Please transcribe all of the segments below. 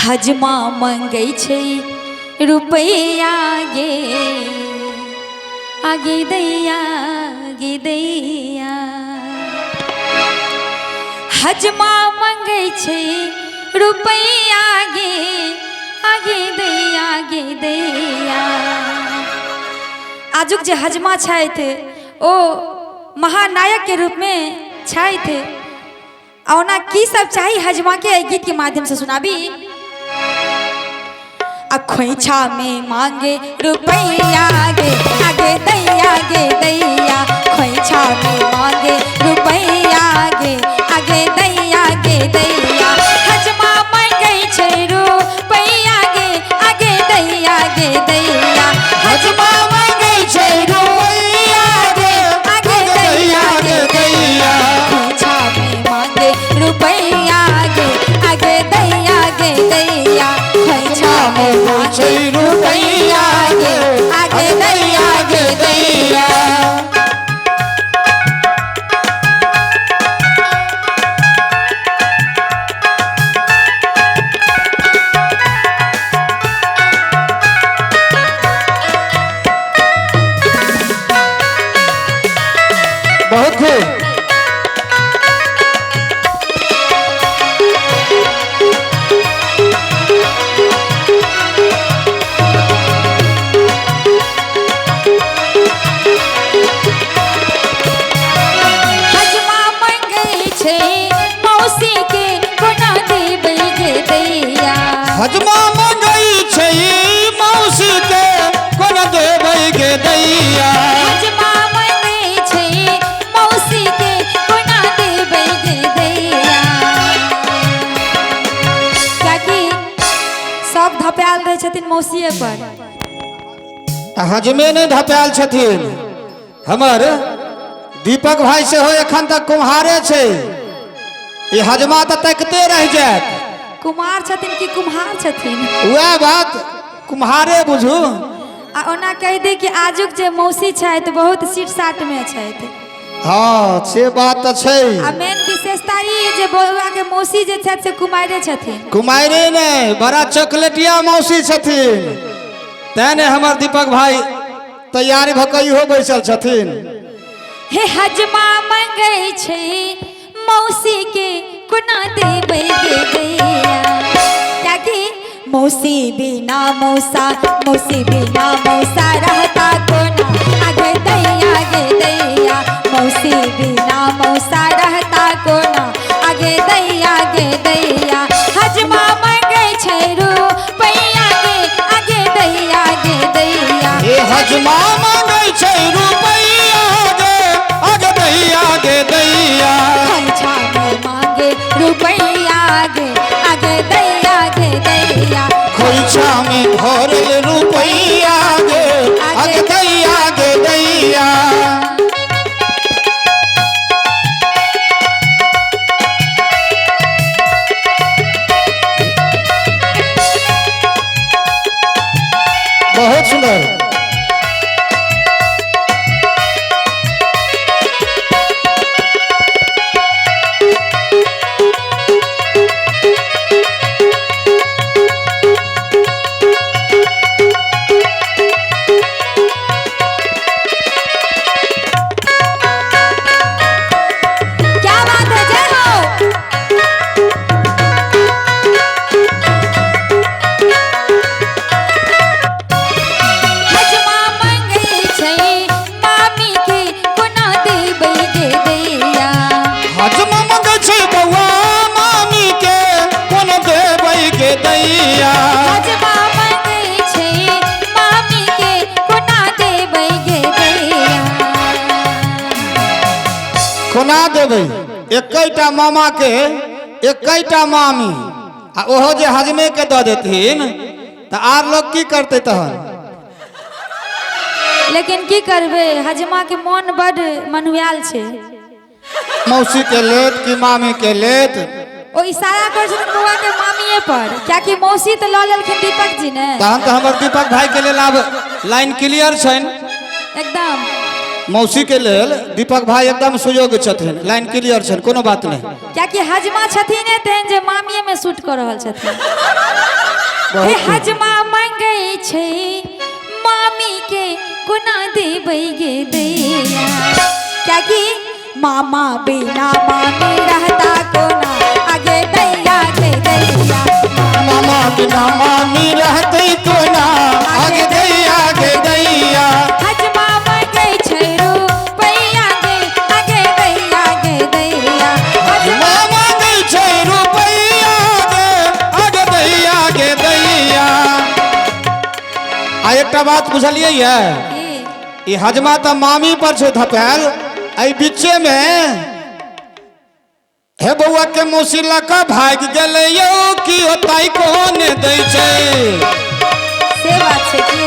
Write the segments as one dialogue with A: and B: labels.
A: हजमा मंगै छै रुपैया गे, आगे दैया गे दैया। हजमा मंगै छै रुपैया गे, आगे दैया गे दैया। आजुक जे हजमा छथि ओ महानायक के रूप में छथि। आ ओना की सब चाही हजमा के, एहि गीत के माध्यम से सुनाबी। आ खोइछा में मांगे रुपैया गे, आगे दैया गे दैया। खोइछा में मांगे रुपैया गे, आगे दैया गे दैया। हजमा मांगे छै रुपैया गे, आगे दैया गे दैया।
B: हजमा मांगे छै रुपैया गे,
A: आगे दैया गे
B: दैया।
A: खोइछा में मांगे रुपैया गे, आगे दैया गे दैया। खोइछा में मांगे
B: छै रुपैया गे,
A: आगे दैया गे दैया।
B: बहुत खूब।
A: हजमा मंगै छै मौसी के, कोना देबै गे दैया।
B: हजमा मंगै छै मौसी के, कोना देबै गे दैया।
A: हजमा मंगै छै मौसी के, कोना देबै गे दैया। कियाकि सब धपायल रहै छथिन मौसीए पर।
B: तऽ हजमे नहि धपायल छथिन, हमर दीपक भाई सेहो एखन तक कुम्हारे छै। ई हजमा तऽ तकिते रहि जायत।
A: कुमार छथिन कि कुम्हार छथिन?
B: वएह बात, कुम्हारे बुझू।
A: आ ओना कहि दी कि आजुक जे मौसी छथि बहुत सीट साट में छथि।
B: हँ, से बात तऽ छै।
A: आ मेन विशेषता ई जे बौआ के मौसी जे छथि से कुमारे छथिन।
B: कुमारे नहि, बड़ा चॉकलेटिया मौसी छथिन, तें ने हमर दीपक भाई तैयारी भऽ कऽ इहो बैसल छथिन।
A: हे हजमा मंगै छै मौसी के, कोना देबै गे दैया। कियाकि मौसी बिना मौसा, मौसी बिना मौसा रहता कोना, आगे दैया गे दैया। मौसी बिना मौसा रहता कोना, आगे दैया गे दैया। हजमा मंगै छै रुपैया गे, आगे दैया गे दैया।
B: हे हजमा मांगै छै रुपैया गे, आगे दैया गे दैया।
A: खोइछा में मांगे रुपैया गे, आगे दैया गे दैया।
B: खोइछा में भरल रुपैया गे, आगे दैया गे दैया। बहुत सुंदर।
A: क्या बात है, जय हो। हजमा मंगै छै मामी के, कोना देबै गे दैया।
B: हजमा मंगै छै बौआ मामी के, कोन देबै गे दैया।
A: हजमा मंगै छै मामी के, कोना देबै गे दैया।
B: कोना देबै? एकैटा मामा के एकैटा मामी, आ ओहो जे हजमे के दऽ देथिन तऽ आर लोग की करतै तहन?
A: लेकिन की करबै, हजमा के मोन बड मनुआयल छै।
B: मौसी के लेत कि मामी के लेत?
A: ओ इशारा करै छथिन बौआ के मामिए पर, कियाकि मौसी तऽ लऽ लेलखिन दीपक जी ने।
B: तहन तऽ हमर दीपक भाई के लेल आब लाइन क्लियर छनि।
A: एकदम।
B: मौसी के लेल दीपक भाई एकदम सुयोग्य छथिन, लाइन क्लियर छनि, कोनो बात नहीं।
A: कियाकि हजमा छथिन तेहन जे मामिए में सूट कऽ रहल छथिन। हे हजमा मंगै छै मामी के कोना देबै गे दैया, कियाकि मामा बिना मामी रहता कोना आगे दैया गे दैया।
B: मामा बिना मामी रहते कोना आगे दैया गे दैया।
A: हजमा मंगै छै रुपैया गे आगे दैया गे दैया।
B: हजमा मंगै छै रुपैया गे आगे दैया गे दैया। आ एकटा बात बुझलियै ये, ई हजमा तऽ मामी पर छै धपायल, एहि बीचे में हे बौआ के मौसी लऽ कऽ भागि गेलै यौ की ओतै कोन दै छै।
A: से बात छै की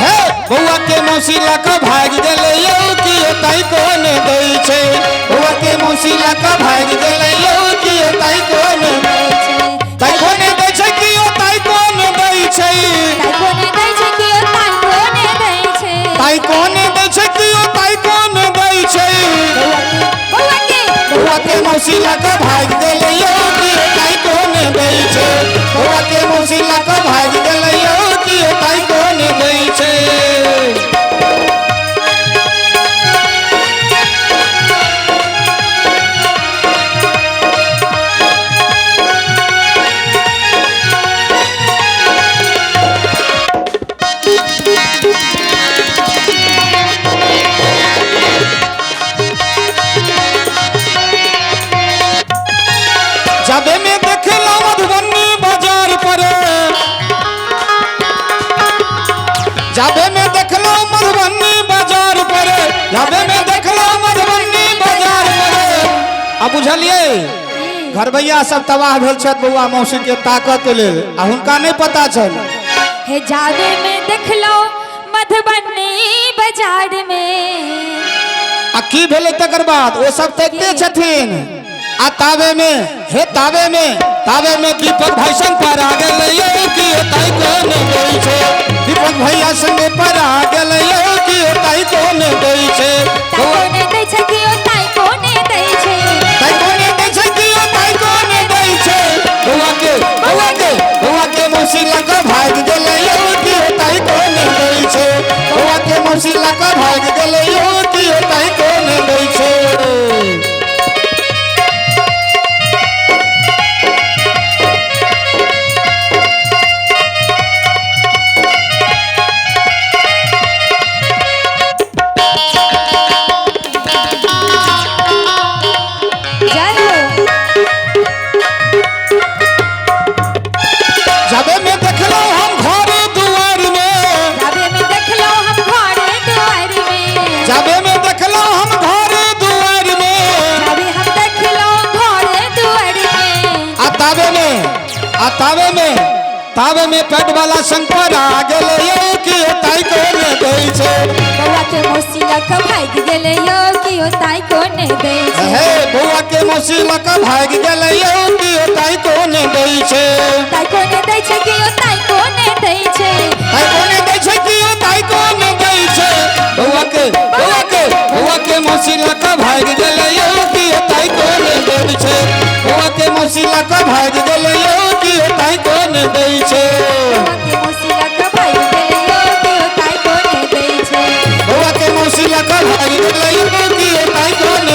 B: हे बौआ के मौसी लऽ कऽ भागि गेलै यौ की ओतै कोन दै छै। बौआ के मौसी लऽ कऽ भागि गेलै यौ की ओतै कोन
A: दै छै।
B: ताइ कोन दै छै की ओतै कोन दै छै।
A: ताइ कोन दै छै की ओतै कोन दै छै।
B: ताइ कोन दै छै की ओतै कोन दै छै। बौआ के मौसी लऽ कऽ भागि गेलै यौ की ओतै कोन दै छै। बौआ के मौसी लऽ कऽ भागि गेलै यौ की ओतै कोन दै छै। जाबे में देखलहुँ मधुबनी बाजार पर, जाबे में देखलहुँ मधुबनी बाजार पर, जाबे में देखलहुँ मधुबनी बाजार पर। आ बुझलियै घरबैया सब तबाह भेल छथि बौआ मौसी के ताकत लेल, आ हुनका नहीं पता छल।
A: हे जाबे में देखलहुँ मधुबनी बाजार में।
B: आ की भेलै तकर बाद ओ सब देखते छथिन। आ तावे में हे तावे में दीपक भाई संग पर आ गेलै यौ की ओतै कोन दै छै। दीपक भैया संग पर आ गेलै यौ की ओतै कोन दै छै।
A: ताइ कोन दै छै की ओतै कोन दै छै।
B: ताइ कोन दै छै की ओतै कोन दै छै। बौआ के बौआ के बौआ के मौसी लऽ कऽ भागि गेलै यौ की ओतै कोन दै छै। बौआ के मौसी लऽ कऽ भागि गेलै यौ की ओतै कोन दै छै। जाबे में देखलहुँ हम घर दुआर में,
A: जाबे में देखलहुँ हम घर दुआर में,
B: जाबे में देखलहुँ हम घर दुआर में,
A: जाबे हम देखलहुँ घर दुआर में।
B: आ ताबे में आ ताबे में ताबे में पेट वाला संग पर आ गेलै यौ की ओतै कोन दै छै।
A: बौआ के मौसी लऽ कऽ भागि गेलै यौ की ओतै कोन दै छै।
B: हे बौआ के मौसी लऽ कऽ भागि गेलै यौ की ओतै कोन दै छै।
A: ताइ कोन दै छै की ओतै कोन दै छै।
B: ताइ कोन दै छै की ओतै कोन दै छै। बौआ के बौआ के बौआ के मौसी लऽ कऽ भागि गेलै यौ की ओतै कोन दै छै। बौआ के मौसी लऽ कऽ भागि गेलै यौ की ओतै कोन दै छै।
A: बौआ के मौसी लऽ कऽ भागि गेलै यौ की ओतै कोन दै छै।
B: बौआ के मौसी लऽ कऽ भागि गेलै यौ की ओतै कोन,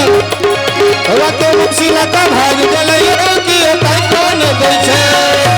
B: बौआ के मौसी लऽ कऽ भागि गेलै।